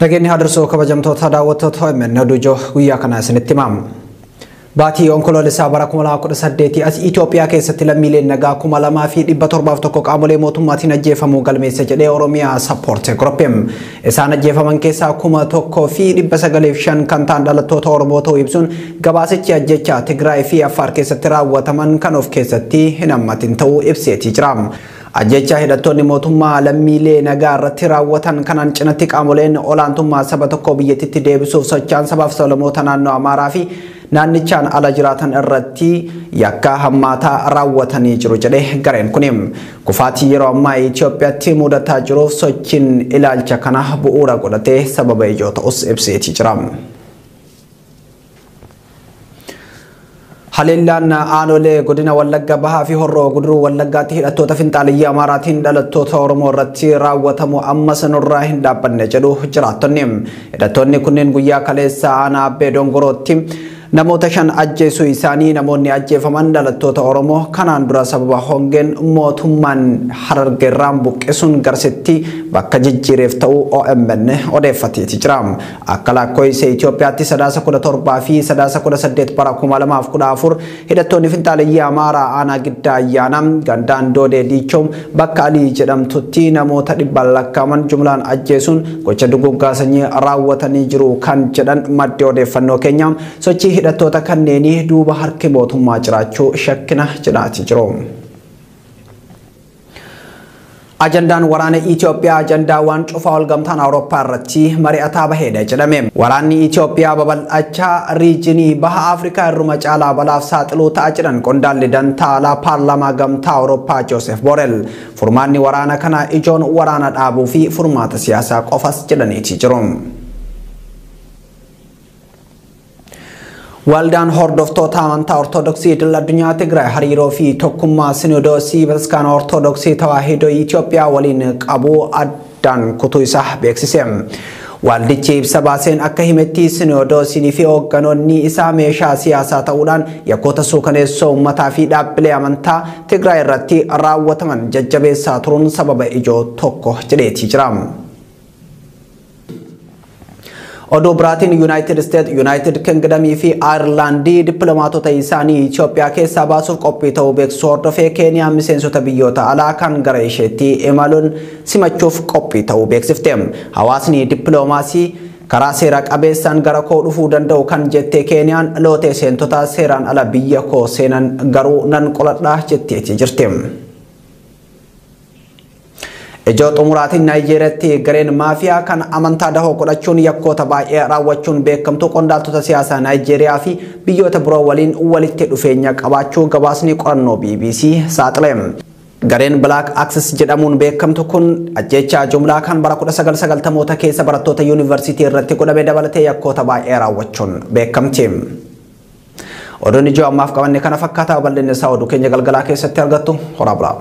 Nageenyi hadirsoo kabajamtoota daawwattoota OMN oduu ijoo guyyaa kana isinitti himamu. Baatii onkoloolessaa bara 2018 as Itoophiyaa keessatti lammiileen nagaa 2701 qaamolee mootummaatiin ajjeefamuu galmeesse jedhee Oromiyaa Support Group. Isaan ajjeefaman keessaa 1905 kan ta'an dhalattoota Oromoo ta'uu ibsuun gabaasichi ajjeechaa Tigraay fi Affaar keessatti raawwataman kan of keessatti hin hammatin ta'uu ibseetii jira. Ajjeechaa hidhattoonni mootummaa lammiilee nagaa irratti raawwatan kanaan cinatti qaamoleen olaantummaa saba tokko biyyattiitti deebisuuf socho'an sabaaf sablammoota naannoo Amaaraa fi naannichaan ala jiraatan irratti yakka hammaataa raawwatanii jiru jedhee gareen kun. Kufaatii yeroo ammaa Itoophiyaatti mudataa jiruuf sochiin ilaalcha kana bu'uura godhatee sababa ijoo ta'us ibseetii jira. Haleellaan aanolee godina Wallagga Bahaa fi Horroo Guduruu Wallaggaatti hidhattoota finxaaliyyii Amaaraatiin dhalattoota Oromoo irratti raawwatamu ammas nurraa hin dhaabbanne jedhu jiraattonni. Hidhattoonni kunneen guyyaa kaleessa aanaa Abbee Dongorootti namoota 5 ajjeesuu isaanii namoonni ajjeefaman dhalattoota Oromoo kanaan dura sababa hongeen mootummaan Harargeerraan buqqisuun garsitti bakka jijjiireef ta'uu OMN odeeffateeti jira. Akka lakkoofsa Itoophiyaatti sadaasa 17 fi sadaasa 18 bara 2014 hidhattoonni finxaaliyyii Amaaraa aanaa Giddaa Ayyaanaa gandaan Doodee Diichoom bakka Alii jedhamtutti namoota dhibbaan lakkaa'aman jumlaan ajjeesuun gocha duguuggaa sanyii raawwatanii jiru kan jedhan maddi odeeffannoo keenya sochii hidhattoota kanneenii duuba harki mootummaa jiraachuu shakkina jedhaati jiru. Ajandaan waraana Itoophiyaa ajandaa waan cufaa ol gamtaan Awurooppaa irratti mari'ataa baheedha jedhame. Waraanni Itoophiyaa babal'achaa riijinii baha Afrikaa irruma caalaa balaaf saaxiluu ta'a jedhan qondaalli dantaa alaa paarlaamaa gamtaa Awurooppaa Joosef Borel. Furmaanni waraana kana ijoon waraana dhaabuu fi furmaata siyaasaa qofas jedhaniiti jiru. Waldaan hordoftoota amantaa Ortodoksii idil addunyaa Tigraay hariiroo fi tokkummaa Sinodoosii Bataskaana Ortodoksii Tawaahidoo Itoophiyaa waliin qabu addaan kutuu isaa beeksise. Waldichi ibsa baaseen akka himetti Sinodoosiin fi hoogganoonni isaa meeshaa siyaasaa ta'uudhaan yakkoota suukaneessoo uummataa fi dhaabbilee amantaa Tigraay irratti raawwataman jajjabeessaa turuun sababa ijoo tokko jedheetii jira. Oduu biraatiin United States, United Kingdom fi Ayirlaandii dippiloomaatota isaanii Itoophiyaa keessaa baasuuf qophii ta'uu beeksisuu hordofee Keeniyaan miseensota biyyoota alaa kan gara isheetti imaluun simachuuf qophii ta'uu beeksifte. Hawaasni dippiloomaasii karaa seera qabeessaan gara koo dhufuu danda'u kan jette Keeniyaan lootee seentota seeraan ala biyya koo seenan garuu nan qoladha jetteetii jirti. Ijoo xumuraatiin Naayijeeriyaatti gareen maafiyaa kan amantaa dahoo godhachuun yakkoota baay'ee raawwachuun beekamtu qondaaltota siyaasaa Naayijeeriyaa fi biyyoota biroo waliin walitti dhufeenya qabaachuu gabaasni qorannoo BBC saaxile. Gareen Black Axis jedhamuun beekamtu kun ajjeechaa jumlaa kan bara 1990moota keessa barattoota yuunivarsiitii irratti godhame dabalatee yakkoota baay'ee raawwachuun beekamti. Oduun ijoo ammaaf qabanne kana fakkaataa bal'inni isaa oduu keenya galgalaa keessatti argattu horaa bulaa.